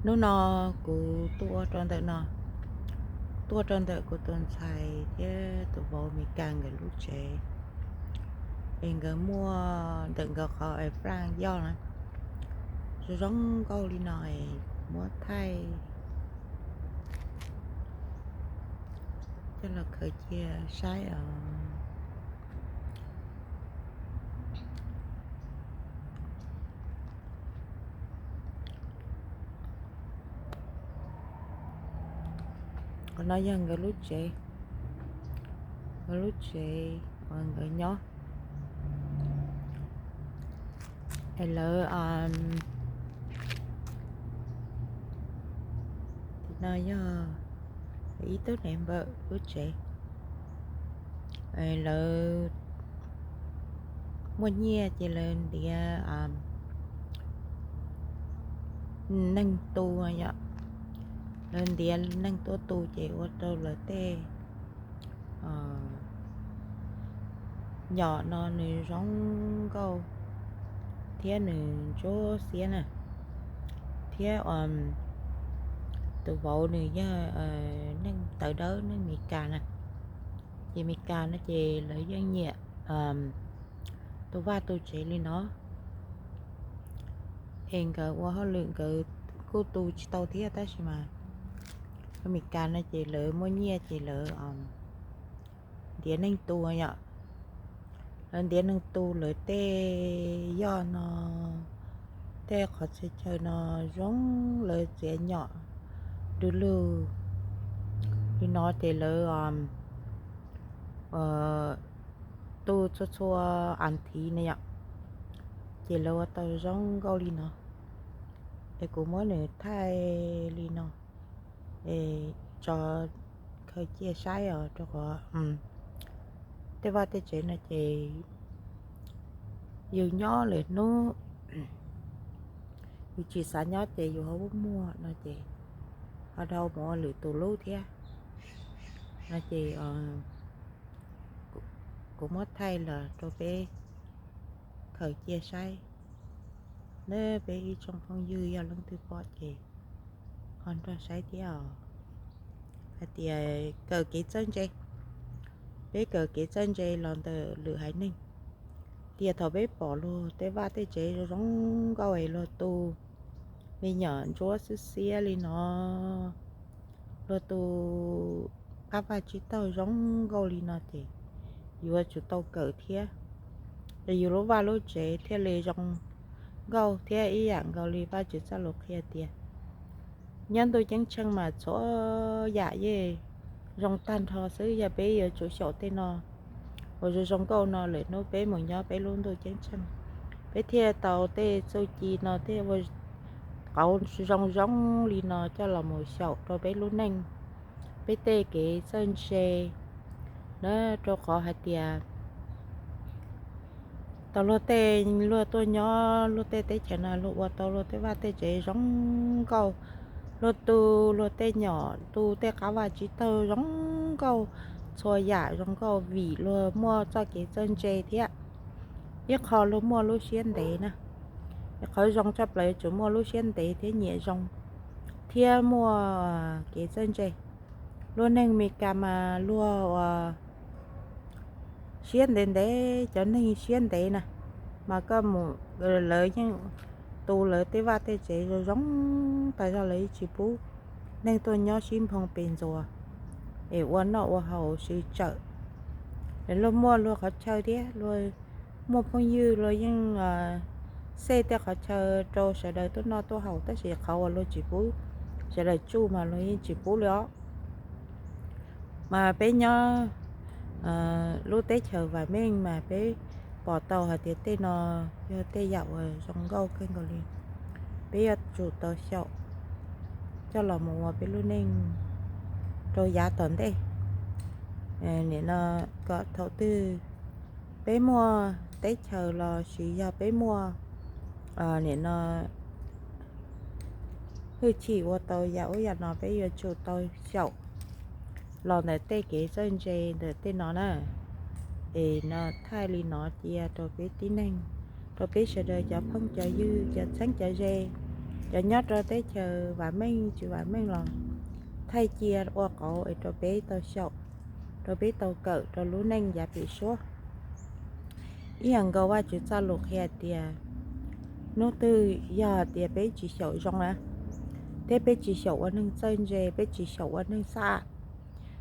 Hnub no kuv tuaj rau ntawm no, tuaj rau ntawm kuv tus ntxhais thiab tus vauv Mes Kas nkawd lub tsev, es nkawd muaj ntawm nkawd qhov es Fran yoj na, zoo zoo nkauj li no es kuv muab thaij coj los khaws cia saib os. Qhov no yog nkawd lub tsev, nkawd lub tsev uas nkawd nyob. Es lawv, no yog ib tug nev npawm lub tsev. Lawv muaj nyiaj ces lawv ntiav neeg tu yom. Lawv ntiav neeg tuaj tu ces ua rau lawv tej nyom no nws zoo nkauj thiab nws ntsuab xiab na. Thiab tus vauv nws yog neeg tawv dawb, neeg Mes Kas na. Ces Mes Kas no ces lawv yeej nyiam tu vaj tu tsev li no. Es nkawd ua hauj lwm nkawd kuj tu tsis tau thiab, tab sis mas Mes Kas no ces lawv muaj nyiaj ces lawv ntiav neeg tu yom. Lawv ntiav neeg tu lawv tej yoj no, tej qhov txhia chaw no zoo, lawv txiav nyom du lug li no ces lawv tu txhua txhua as thiv na yom. Ces lawv ua tau zoo nkauj li no. Es kuv muab nws thaij li no es tso khaws cia saib os, rau qhov tej vaj tej tsev no ces yus nyob lwm hnub yus tsis xav nyob ces yus ho muaj muaj no ces ho dhau mus ua lwm tus lub thiab no ces kuv muab thaij los rau peb khaws cia saib. Neb peb ib tsoom phooj ywg yog leej twg pom ces ho nrog saib thiab os. Hais tias kawm kev txawj ntse, peb kawm kev txawj ntse los ntawm lwm haiv neeg. Tias thaum peb pom luag tej vaj tej tsev zoo zoo nkauj es luag tu me nyuam ntsuab xwb xiab li no, luag tu qab vaj tsib taug zoo nkauj li no ces yuav tsum tau kawm thiab, es yus lub vaj lub tsev thiaj li zoo nkauj thiab ib yam nkaus li Vajtswv txoj lus qhia tias nyob ntuj ceeb tsheej mas txhua yam yeej zoo tag nrho xwb. Yog peb yuav tsum xyaum tej no uas zoo zoo nkauj no lwm hnub peb mus nyob peb lub ntuj ceeb tsheej, peb thiaj tau tej txuj ci no tej qauv zoo zoo li no coj los mus xyaum rau peb lub neej, peb tej kev txawj ntse na, rau qhov hais tias tau luag tej, luag tuaj nyob luag tej teb chaws no luag ua tau luag tej vaj tej tsev zoo nkauj, luag tu luag tej nyom tu tej qab vaj tsib taug zoo nkauj, txhua yam zoo nkauj vim luag muaj txoj kev txawj ntse thiab ib qho luag muaj lub siab ntev na. Qhov zoo tshaj plaws yuav tsum muaj lub siab ntev thiab nyiam zoo thiab muaj kev txawj ntse. Luag neeg Mes Kas mas luag uas siab ntev ntev, cov neeg siab ntev na, mas koj mus, lawv yeej tu lawv tej vaj tej tsev zoo zoo tas zog lawv yeej tsis pub neeg tuaj nyob sib nphoo pes ntxuas es ua noj ua haus sib tsawm. Luag muaj luag qhov chaw thiab luag muaj phooj ywg luag yeej xej tej qhov chaw rau sawv daws tuaj noj tuaj haus, tab sis qhov uas luag tsis pub sawv daws tsuj mas luag yeej tsis pub li os. Mas peb nyob lub teb chaws vam meej mas peb pom tau hais tias tej no yog tej yam uas zoo nkauj kawg nkaus li. Peb yuav tsum tau xyaum coj los mus ua peb lub neej rau yav tom ntej. Nim no kom thaum twg peb muaj teb chaws los sis yog peb muaj nim no hwj chim ua tau yam ub yam no peb yuav tsum tau xyaum los ntawm tej kev txawj ntse ntawm tej no na. Es no thaij li no cia rau peb tib neeg, rau peb sawv daws cov phooj cov ywg cov txheeb cov ze, Cov nyob rau teb chaws vam meej tsis vam meej los thaij cia ua qauv es rau peb tau xyaum, rau peb tau kawm rau lub neej yav pem suab. Ib yam nkaus Vajtswv txoj lus qhia tias, hnub twg yog tias peb tsis xyaum zoo na, thiab peb tsis xyaum ua neeg txawj ntse, peb tsis xyaum ua neeg xab,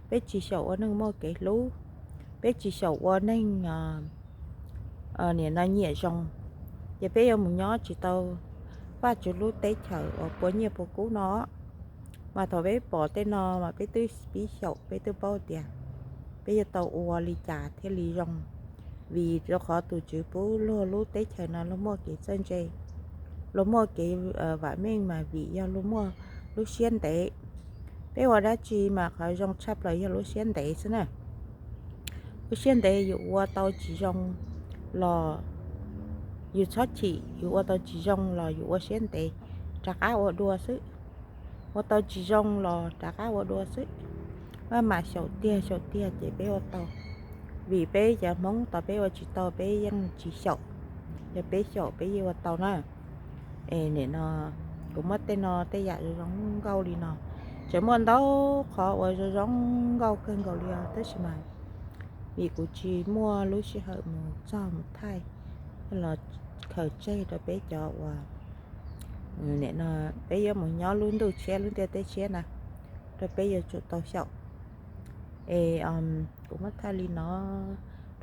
peb tsis xyaum ua neeg muaj kev hlub, peb tsis xyaum ua neeg nim no nyiam zoo, ces peb yuav mus nyob tsis tau Vajtswv lub teb chaws uas puas nyiaj puas kub no. Mas thaum peb pom tej no mas peb twb pib xyaum, peb twb paub tias peb yuav tau ua li cas thiaj li zoo. Vim rau qhov tus Tswv pub luag lub teb chaws no luag muaj kev txawj ntse, luag muaj kev vam meej mas vim yog luag muaj lub siab ntev. Peb ua dab tsi mas qhov zoo tshaj plaws yog lub siab ntev xwb na. Lub siab ntev yus ua tau tsis zoo los yus txhob chim, yus ua tau tsis zoo los yus ua siab ntev rov qab ua dua xwb. Ua tau tsis zoo los rov qab ua dua xwb. Maj mam xyaum tiag xyaum tiag ces peb ua tau. Vim peb cov Hmoob tau peb ua tsis tau peb yeej tsis xyaum. Yog peb xyaum peb yeej ua tau na. Es nim no kuv muab tej no tej yam zoo zoo nkauj li no, tseem muaj ntau qhov uas zoo zoo nkauj kawg nkaus li os, tab sis mas vim kuv tsis muaj lub sij hawm mus txog mus thaij los khaws tseg rau peb cov uas nim no peb yuav mus nyob lub ntuj tshiab lub ntiaj teb tshiab na, rau peb yuav tsum tau xyaum. Es kuv muab thaij li no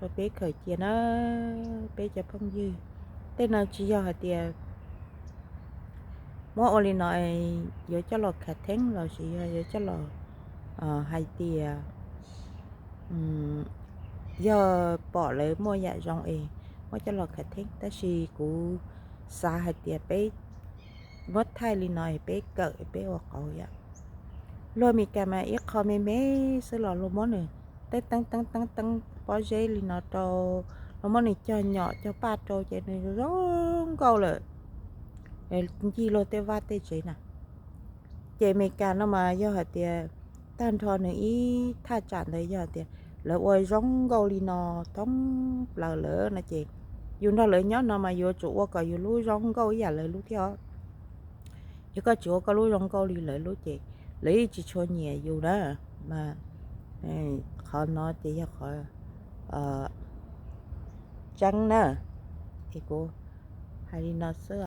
rau peb khaws cia na, peb cov phooj ywg. Tej no tsis yog hais tias muab ua li no yuav coj los khav theeb los sis yog yuav coj los hais tias yog pom lawv muaj yam zoo es muab coj los khav theeb, tab sis kuv xav hais tias peb muab thaij li no es peb kawm peb ua qauv yom. Luag Amelikas mas ib qho me me xwb los luag muab nws teeb teeb teeb teeb teeb pob zeb li no rau, luag muab nws cog nyom cog paj rau ces nws zoo nkauj lawm, ncig luag tej vaj tej tsev na. Ces Amelikas no mas yog hais tias tag nrho nws ib thaj tsam ntawd yog tias lawv ua zoo nkauj li no thoob plaws lawm no ces yus nrog lawv nyob no mas yuav tsum ua kom yus lub zoo nkauj ib yam lawv lub thiab. Yog koj tsis ua koj lub zoo nkauj li lawv lub ces lawv yeej tsis tshua nyiam yus na. Mas qhov no ces yog qhov tseeb na. Es kuv hais li no xwb.